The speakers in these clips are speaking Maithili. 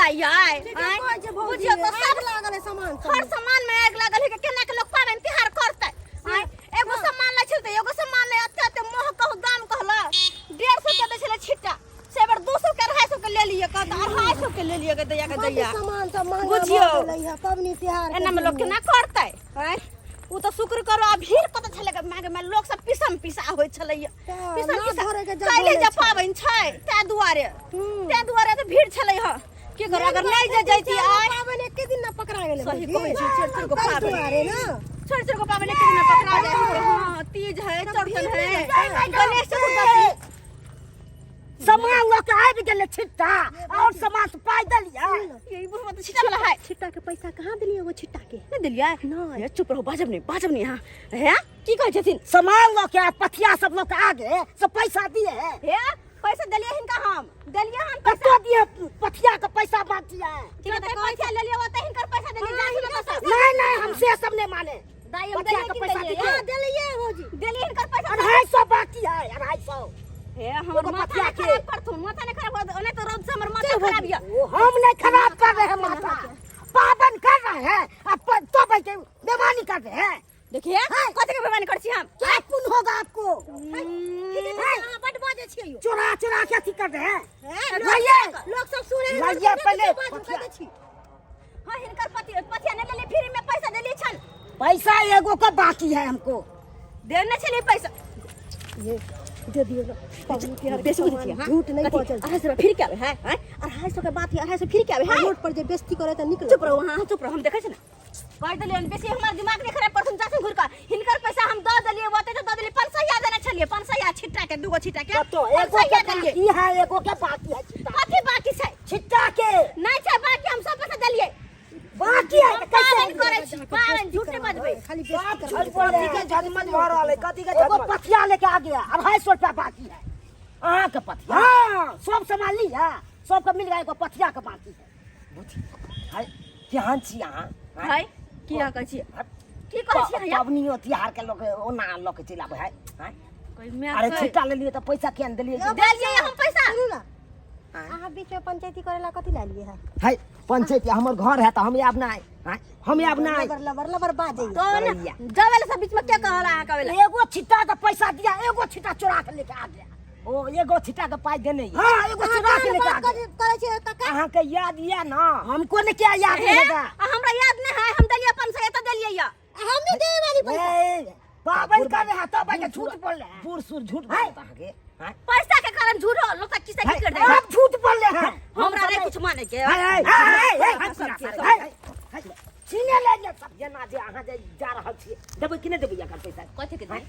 जाइए आय ठीके कहै छै भौजी, बुझियौ तऽ आगि सब लागल है सामान सब हर सामान में आगि लागल है केना के लोग पाबनि तिहार करतै आय एगो सामान लै छलै तऽ एगो सामान नहि एते एते महग कहू दाम कहलक 150 के दै छलै छिट्टा से बेर 200 के 250 के ले लिअ कहत 250 के ले लिअ गे दैया के बड्ड दैया सामान सब महंगा बुझियौ। भऽ गेलै है पबनी तिहार के एना में लोग दिनमे। केना करतै आय ओ तऽ शुक्र करो आ भीड़ कत छलै गे मागे में लोग सब पिसम पिसा होइ छलै तऽ पिसम नाव पिसा धरे के जगह काल्हि नहि जे छै। पाबनि छै ताहि दुआरे ताहि दुआरे तऽ भीड़ छलै हँ की करू अगर नहि जे जैती आय पाबनि एके दिन ना पकड़ा गेलै सही भौजी। कहै छी, चौरचन के ताहि पाबनि। दुआरे ना छोड़ छोड़ के पाबनि एके दिन पकड़ा जाइ है हँ तीज है चौरचन है गणेश चतुर्थी सामान लऽ के आबि गेलै छिट्टा और सामान से पाइ देलियै ये बुढ़वा तऽ छिट्टा वाला है छिट्टा के पैसा कहाँ देलियै एगो छिट्टा के नहि देलियै नहि। ये चुप रहू बाजब नहि बाजब नहि अहाँ हे की कहै छथिन सामान लऽ के आ पथिया सब लऽ के आगे से पैसा दिए हे पैसा देलियै हिनका हम देलियै हम पैसा कतो दिए पथिया के पैसा बाकी है जते पैसा लेलियै ओते हिनकर पैसा देलियै जाहि ने तऽ नहीं नहीं हम से सब नहीं माने दाइ हम पथिया देलियै के कि पैसा देलियै दिए हाँ देलियै भौजी देलियै हिनकर पैसा 250 बाकी है 250 हे हमर एगो माथा पथिया नहि के। खराब करथुन माथा नहि खराब कर ओने तो रौद से हमर माथा खराब यऽ वो हम नहीं खराब कर रहे हैं माथा पाबन कर रहे हैं अब तो भाई के बेमानी कर रहे हैं देखिए कथी के बेमानी करै छी हम क्या पुण्य होगा आपको अहाँ बड बाजै छियै यौ चुरा चुरा के अथी कर रहे हैं हैं, लाइए लोक सब सुनै है लाइए पहले बाजू कह दै छी हाँ हिनकर पति पथिया नहि लेलियै फ्री में पैसा देलियै छल पैसा एगो का बाकी है हमको देने छलियै पैसा ये दे दियो ना पबनी तिहार के बेसी बुझै सामान छियै हाँ झूठ नहीं कथी? पहुंचल 250 रुपया फिर के आबै है हैं 250 के बात है 250 फिर के आबै है रोड पर जे बेइज्जती करे त निकल चुप रहो अहाँ चुप रहो हम देखै छी ना कह देलियै बेसी हमर दिमाग नहीं खराब करथुन जाथुन घुर कऽ हिनकर पैसा हम दऽ देलियै ओते तऽ दऽ देलियै 500 देने छलियै 500 छिट्टा के दूगो छिट्टा के तो एगो 500 के देलियै बाकी है एगो के बाकी है छिट्टा कथी बाकी छै छिट्टा के नहीं छै बाकी हम सब पैसा देलियै बाकी है हम तो कैसे पाबनि करै छी पाबनि झूठ नहि बजबै खाली बेइज्जती बाप करबै झूठ बोल कथी के झगमग भऽ रहल है कथी के एगो झगमग पथिया लेके आ गया 250 रुपया बाकी है अहाँ के पथिया हाँ सब सामान लिया सबके मिल गया एगो पथिया के बाकी है बुझी हाय केहन छी अहाँ हाय की अहाँ कहै छियै की कहै छियै अहाँ पबनियो तिहार के लोक ओना लऽ के चलि आबै है आँय? कोई माय अरे के- छिट्टा लेलियै तऽ पैसा किया नहि देलियै देलियै हम पैसा सुनू ना अहाँ बीच में पंचायती करे ला कथी लालिए है है पंचायत हमर घर है तऽ हम आब नहि आँय? हम आब नहि लबर लबर लबर बाजे तो ने करैया। जावे सब बीच में क्या कहला अहाँ कहला एगो छिट्टा के पैसा दिया एगो छिट्टा चुरा के लेके आ गया ओ एगो छिट्टा के पाइ देने यऽ। हाँ एगो चुरा के लेके आ गया करे छे काका अहाँके याद यऽ ने हमको ने क्या याद हे रहेगा आ हमरा याद नहीं है हम देलियै 500 तऽ देलियै या हम नहीं देवे वाली पैसा ए, पाबन कर रहा तो भाई झूठ बोल रहे हैं बूढ़ सूढ़ झूठ बोलत अहाँके आँय? पैसा के कारण झूठ हो लोग किसे की कर दे आप झूठ बोल रहे हैं हमरा नहीं कुछ माने के हाय, हाय, हाय, हाय, हाय, सब हाय, के हाय, हाय, छीने ले ले सब जेना जे अहाँ जे जा रहल छियै देबै कि नहि देबै एकर पैसा कथी के दे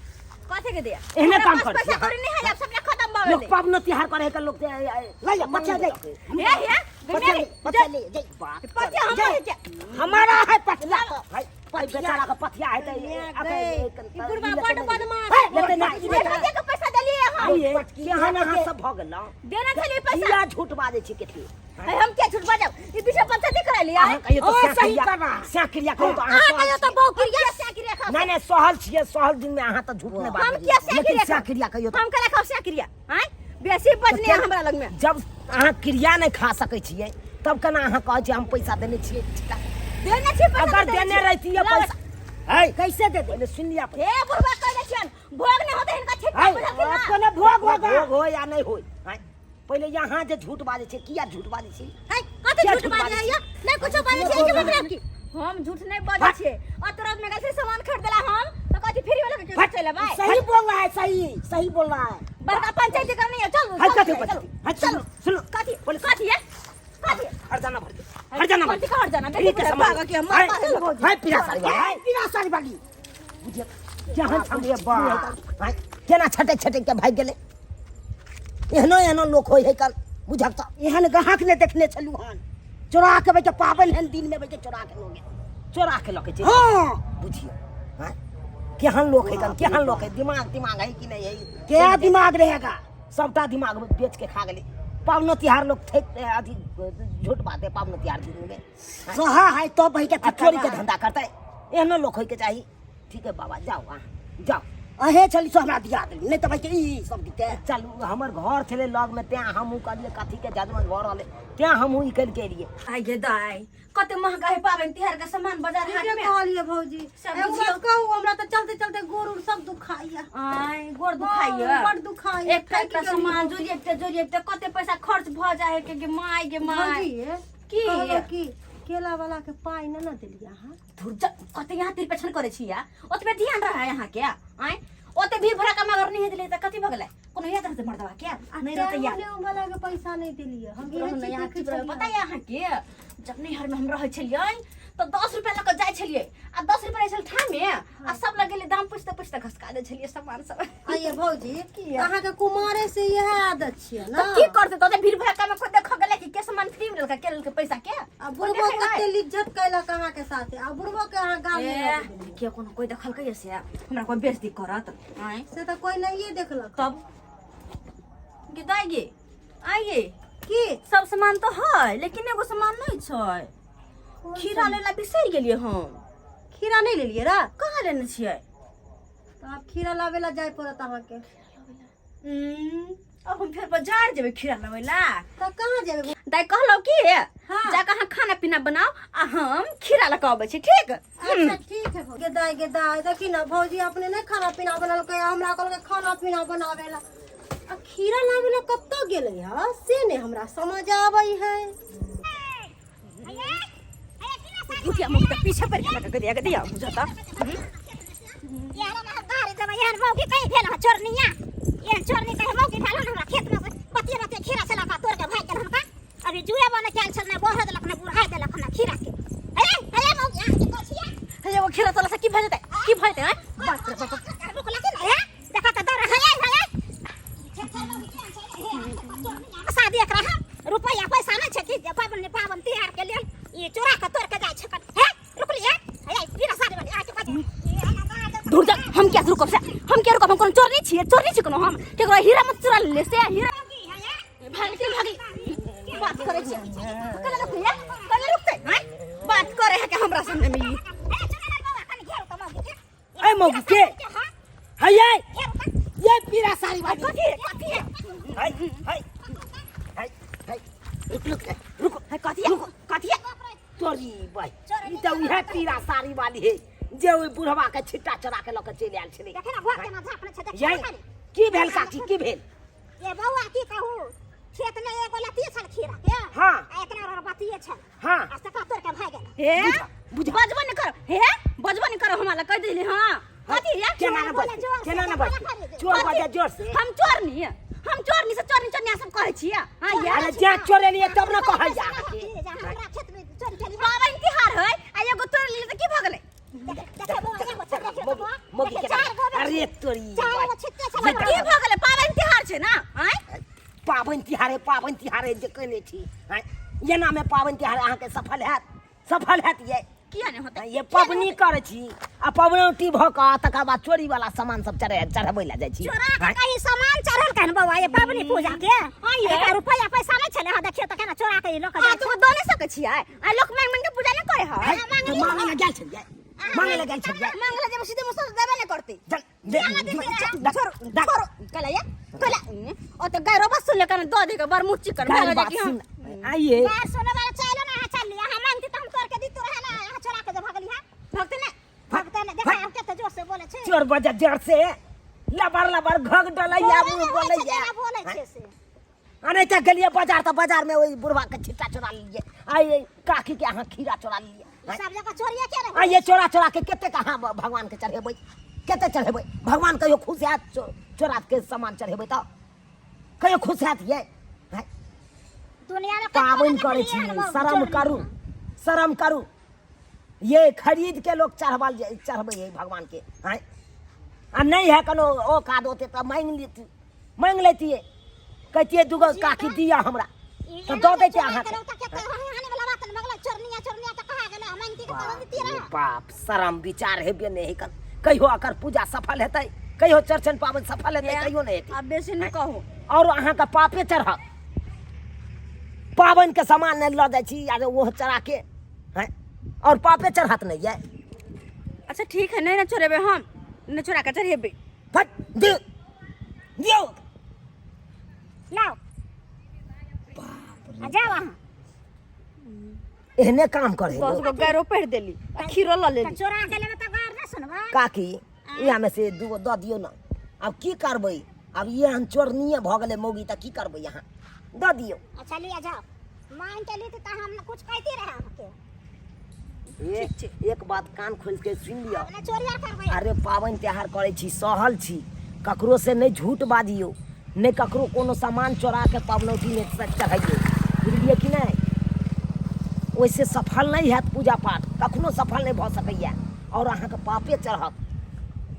कथी के दे एहने हमरा काम पास करै पैसा छियै कौड़ी नहीं है अब सबटा खत्म भऽ लोक गेलै पाबनो तिहार करे के लोक ले जा पछा ले हे हे पछा ले पछा ले जाई बात पथिया हमर है क्या हमारा है पछला हाय भाई बेचारा के पथिया है त ई बुढ़वा बड बदमाश है लेते ना ई ए, पथिया के पैसा देलियै हम केहन अहाँ सब भऽ गेल देने छलियै पैसा किया झूठ बाजै छी कथी है हम क्या झूठ बाजब ई पीछे पंचायती करा लिया अहाँ कहियो ओ, तऽ सही कर रहा। सैक्रिया कहियो तऽ अहाँ अहाँ कहियो सहल तऽ बहु क्रिया क्या क्रिया खाओ नहि नहि सहल छियै सहल दिन में अहाँ तऽ झूठ नहि हम बाजै क्या से लेकिन क्रिया सैक्रिया कहियो तऽ हम केना खाओ से क्रिया आँय बेसी बजनी है हमरा लग में जब अहाँ क्रिया नहि खा सकै छियै तब केना अहाँ कहै छियै हम पैसा देने छियै देने छी पैसा अगर तऽ देने छियै। रहितियै लाओ। पैसा है कैसे दे दे पहिले सुनि लिअ हे बुढ़वा कह दै छियन भोग नहि होतै हिनका छिट्टा है, बुझलखिन ना आपको ने भोग होगा भोग हो या नहि होय आँय? पहिले यहाँ जे झूठ बाजै छै किया झूठ बाजै छै है कथी क्या झूठ झूठ बाजै बाजै है नहीं कुछो बाजै छै के मतलब की हम झूठ नहीं बाजै छियै और तोरा में गेल सामान खरीदला हम तो कथी फ्री वाला के चल भाई सही बोल रहा है सही सही बोल रहा है बड़का पंचायत करनी है चल हाय चल, कथी चल, पंचायती? हाय, चल सुनो, सुनो। कथी कथी है कथी हरजाना भर दे हरजाना भर कथी का हरजाना ठीक देखी है समझ भागा कि हम हाय, मार हाय पीरा सारी हाय पीरा सारी बागी बुझिए केहन छलियै बा हाय केना छटक छटक के भागि गेलै एहनो एहनो लोक होइ है कल बुझक तऽ एहन ग्राहक ने देखने छलू हन चोरा के बैठे पाबनि हन दिन में बैठे चोरा के लोगे चोरा के लऽ के चलि हाँ बुझियौ आँय केहन लोक है कन केहन लोक है दिमाग दिमाग है कि नहीं है क्या दिमाग रहेगा सबटा दिमाग बेच के खा गेलै पाबनो तिहार लोक थैक अथी झूठ बात है पाबनो तिहार दिन में सहा है तो भाई के आ चोरी के धंधा करतै एहनो लोक होइके चाही ठीक है बाबा जाओ अहाँ जाओ अहें छली से हमरा दिया देली नहि तऽ भाई ई सब दिते। चलू, हमर घर छलै लगमे, तेँ हमहूँ कहलियै कथीके जजमान भऽ रहल है, तेँ हमहूँ ई करि के एलियै। आइ गे दाइ, कते महंगा है पाबनि तिहार के सामान बाजार हाट ठीके में। कहलियै भौजी। सब एगो बुझियौ। बात कहू, हमरा तऽ चलते चलते गोड़ उड़ सब दुखाइया। आय गोड़ दुखाइया? बड़ दुखाइया। एकटा एकटा सामान जोड़िएते जोड़िएते कते पैसा खर्च भऽ जाइ है के गे माय गे माय। भौजी की? कहलहुँ कि केला वाला के पाइ नहि ने देलियै अहाँ? धुर जा, कते यहाँ तिरपेछन करै छी या, ओतबे ध्यान रहे अहाँ के। आय ओते भीड़ भड़ाका मगर नहीं देले त कथी भऽ गेलै? कोनो याद रहतै मर्दवा के? नहीं रहतै याद। टेबुल वाला के पैसा नहीं देलियै हम। चुप रहू इहे ने चीज यहाँ, देखै चुप रहू। छलियै। पता है अहाँ के, जब नैहर में हम रहै छलियै तऽ 10 रुपया लऽ कऽ जाइ छलियै आ 10 रुपया रहै छल ठामे आ सब लग गेलियै, दाम पुछते पुछते घसका दै छलियै सामान सब। आइये भौजी, अहाँके कुमारे से इएह आदत छियै ने। तऽ की करतै? तऽ भीड़ भड़ाका में कोई देखऽ गेलै कि के सामान फ्री में लेलकै, के लेलकै पैसा के? आ बुढ़बो कते लिज्जत कैलक अहाँके साथे, आ बुढ़बो के अहाँ गाली ए, लऽ देलियै। के कोनो कोई देखलकै से हमरा कोई बेइज्जती करत? आँय? से तऽ कोई नहिये देखलक। तब गे दाइ गे, आइए। की? सब सामान तऽ है, लेकिन एगो सामान नहीं छै। खीरा लेला बिसरि गेलियै हम। खीरा नहि लेलियै रा? कहाँ लेने छियै? तऽ आब खीरा लाबै ला जाय पड़त अहाँके। अब हम फेर बाजार जेबै खीरा लेबै ला। तऽ कहाँ जेबै? दाइ, कहलहुँ की, हाँ। जाकऽ अहाँ खाना पीना बनाउ आ हम खीरा लऽ कऽ अबै छी, ठीक? अच्छा ठीक है। गे दाइ, गे दाइ, देखी ने भौजी, अपने नहि खाना पीना बनेलकै, हमरा कहलकै खाना पीना बनाबै ला, आ खीरा लाबै ला कतऽ गेलै हँ से नहि हमरा समझ आबै है। रुकिया, मुख तऽ पीछे पड़ि गेल गदिया गदिया बुझता। एहन गाड़ी देबै, एहन मौगी कहीं भेल हँ चोरनिया? एहन चोरनी कहीं मौगी भेल हन? हमरा खेत में से बतिये बतिये खीरा छला का तोड़ के भागि गेल हनका। अभी जुए बने कैल छल, ने बह देलक ने बुढ़ाइ देलक हमरा खीरा के। हे हे मौगी, अहाँ के कहै छियै। हे, एगो खीरा तोला से की भऽ जेतै? की भऽ जेतै? आँय, बाप रे बाप। रुकलक ने हे, देखा तऽ दौड़। हे हे शादी एकरा हम रुपैआ पैसा नहि छै कि जे पाबनि पाबनि तिहार के लेल ई चोरा के तोड़ के जाइ छै। हे रुकलियै, हे पीरा साड़ी वाली, अहाँ के कहै छियै। धुर जा, हम क्या रुकब से? हम क्या रुकब? हम कोनो चोर नहीं छियै, चोर नहीं छियै कोनो हम। केकरो हीरा मत चुरा ले से हीरा। भागली के भागली बात करै छियै। कने रुकलियै, कने रुकतै? आँय, बात करे है के हमरा सामने में ई? हे चुना बाबा, कनि घेरू तऽ मौगी के। ए मौगी के है ये पीरा साड़ी वाली। कथी है? कथी है? है है है है, रुक रुक रुक। है कथी है? कथी है? तोरी भाई, ई तऽ उएह पीरा साड़ी वाली है जे ओहि बुढ़वा के छिट्टा चोरा के लऽ के चलि आयल छलै। देखे ने, घर केना झाँपने छै, देखे ये ने। की भेल काकी, की भेल? ये बौआ, की कहू, खेत में एगो लत्ती छल खीरा के। हाँ। आ एकरा और बतिये छल। हाँ। आ सका तोड़ के भागि गेल। हे बुझा। बजबो नहीं करो, हे बजबो नहीं करो, हमरा कह देली। हां, कथी है? केना ने बजतै, केना ने बजतै? चोर बजे जोर से। हम चोर नहीं, हम चोर नहीं से चोर नहीं, चोर सब कहै छियै। हां ये अरे जे चोरेलियै तब ने कहै जा अहाँके। हमरा खेत में चोरी केली। पाबनि तिहार है आ एगो तोड़ लेली तऽ की भऽ गेलै? देखे बौआ, एगो छै, देखियौ तऽ बौआ। मौगी देखियौ, केना चारि गो अरे तोरी चारि गो छिट्टे छलै। की भऽ गेलै? पाबनि तिहार छै ना। आँय, पाबनि तिहारे, पाबनि तिहारे जे कयने छी, आँय, एनामे पाबनि तिहार अहाँके सफल हैत? सफल हैत ये? किया नहि होतै? ये पबनी करै छी आ पबनौती भऽ कऽ तकर बाद चोरी वाला सामान सब चढ़े चढ़बै लए जाइ छी। चोरा के आँय, कहीं सामान चढ़ल कहन बौआ, ये पाबनि पूजा के हाँ ये। एकरा रुपैआ पैसा नहि छलै। हाँ, देखियौ तऽ केना चोरा के ई लऽ के हाँ जाइ तऽ दऽ नहि सकै छियै? आ लोक मांगि मांगि के पूजा नहि करै है? है, तऽ मांगै लए गेल छलियै? मांगै लए गेल छलियै? मांगै लए जेबै, सीधे मुँह से देबे नहि करतै। चल दे, छोड़ छोड़, कहला ये कहला ओ तऽ गायरो बस सुन ले, कने दऽ दे के बड़ मुँह चिकन भए गारि गेल बात कि हम सुन आइए। गार सुने वाला चलो ना, अहाँ चल लिअ। अहाँ मांगती तऽ हम तोड़ के दी रहे ना, अहाँ चोरा के जे भगली है। भगते नहि। भगते ने, देखा हम कते जोर से बोले छै। चोर बजा जोर से लबर लबर घग डलैया बोले मुँह नहि होइ छै, बोलैया। जेना बोले छै से। आ नहि तऽ गेलियै बाजार तऽ बाजार में ओहि बुढ़वा के छिट्टा चोरा लेलियै, आइ काकी के अहाँ खीरा चोरा लेलियै। सब जगह चोरिए के रहे। आइए चोरा चोरा के कतेक अहाँ भगवान के चढ़ेबै? कते चढ़ेबै? भगवान कहियो खुश हैत चोरा के सामान चढ़ेबै तऽ कहियो खुश हैत ये? हैं? दुनिया में पाबनि करै छी, शरम करू, शरम करू। ये खरीद के लोग चढ़बल चढ़बै है भगवान के। हैं, आ नहीं है कोनो औकात होते तऽ मांगि लेती, मांगि लेतियै, कहतियै दूगो काकी दिअ हमरा तऽ दऽ दैते अहाँके। बाप, शरम विचार हेबे नहि है। कहियो एकर पूजा सफल हेतै? कहियो चौरचन पाबनि सफल हेतै? कहियो नहि हेतै। आब बेसी नहि कहू। आओर अहाँके पापे चढ़त। पाबनिके सामान नहि लऽ जाइ छी आर ओहो चढ़ा के हैं, आओर पापे चढ़त नहि ये। अच्छा ठीक है, नहि ने चोरेबै हम, नहि चोरा के चढ़ेबै। दियौ दियौ। लाओ आ जाओ अहाँ। एहने काम करे। 10 गो गारो पढ़ि देली आ खीरो लऽ तऽ लेली। चोरा के लेबै तऽ गार नहि सुनबै। काकी, इएह में से दूगो दऽ दियौ ने। आब की करबै? आब एहन चोरनीये भऽ गेलै मौगी तऽ की करबै? अहाँ दऽ दियौ। अच्छा लिअ, जाओ। मांगि के लीती तऽ हम कुछ कहती रहे अहाँके। एक एक बात कान खोलि के सुनि लिअ। आब नहि चोरी आर करबै। अरे पाबनि तिहार करै छी, सहल छी, ककरो से नहि झूठ बाजियौ, नहि ककरो कोनो सामान चोरा के पबनौती मे चढ़ैयौ, बुझलियै कि नहि? ओहिसे सफल नहि हैत पूजा पाठ, कखनो सफल नहि भऽ सकैया आओर अहाँके पापे चढ़त।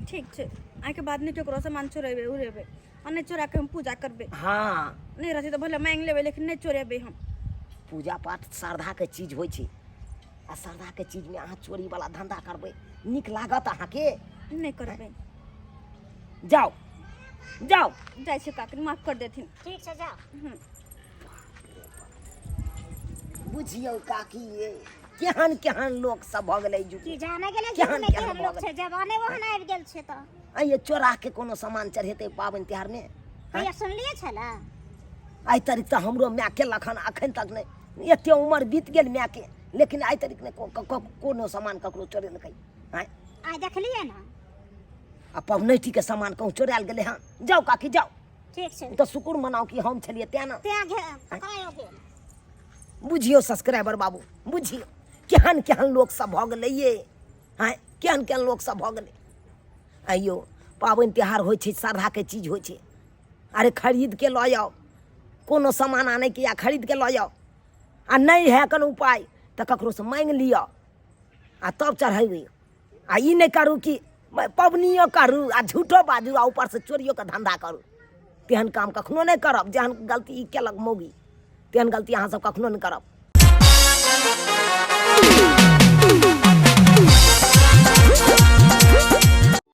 ठीक छै, आइके बाद नहि केकरो सामान चोरेबै उरेबै आ नहि चोरा के हम पूजा करबै। हाँ। नहि रहतै तऽ भले मांगि लेबै, लेकिन नहि चोरेबै हम। पूजा पाठ श्रद्धाके चीज होइ छै आ श्रद्धाके चीजमे अहाँ चोरीवला धन्धा करबै, नीक लागत अहाँके? नहि करबै। जाउ जाउ। जाइ छै काकी, माफ कर देथिन। ठीक छै, जाउ। बुझियौ काकी, ये केहन केहन लोक सब भऽ गेलै युग। की जाने गेलै केहन युग मे केहन केहन भऽ लोक गेलै। छै, जमाने ओहन आबि गेल छै तऽ। आ ये चोरा के कोनो सामान चढ़ेतै पाबनि तिहारमे? कहियो सुनलियै छलै? आइ तारीख तऽ हमरो माय केलक हन, अखन तक नहि। एते उमर बीत गेल मायके, लेकिन आइ तारीख नहि कोनो सामान ककरो चोरेलकै। आँय? आइ देखलियै ने। आ पबनैतीके सामान कहूँ चोरायल गेलै हँ? जाउ काकी जाउ। ठीक छै। तऽ शुक्र मनाउ कि हम छलियै तेँ ने। तेँ पकड़ायो गेल। बुझियौ सब्सक्राइबर बाबू, बुझियौ केहन केहन लोक सब भऽ गेलै ये। आँय, केहन केहन लोक सब भऽ गेलै। आइयो पाबनि तिहार होइ छै, श्रद्धाके चीज होइ छै। अरे खरीदके लऽ आउ कोनो सामान, आनैके या खरीदके लऽ आउ, आ नहि है कोनो उपाय तऽ ककरोसँ माँगि लिअ आ तब चढ़ेबै। आ ई नहि करू कि पबनियो करू आ झूठो बाजू आ ऊपरसँ चोरियोके धन्धा करू। तेहन काम कखनो नहि करब। जेहन गलती ई केलक मौगी, तेहन गलती अहाँ सब कखनो नहि करब।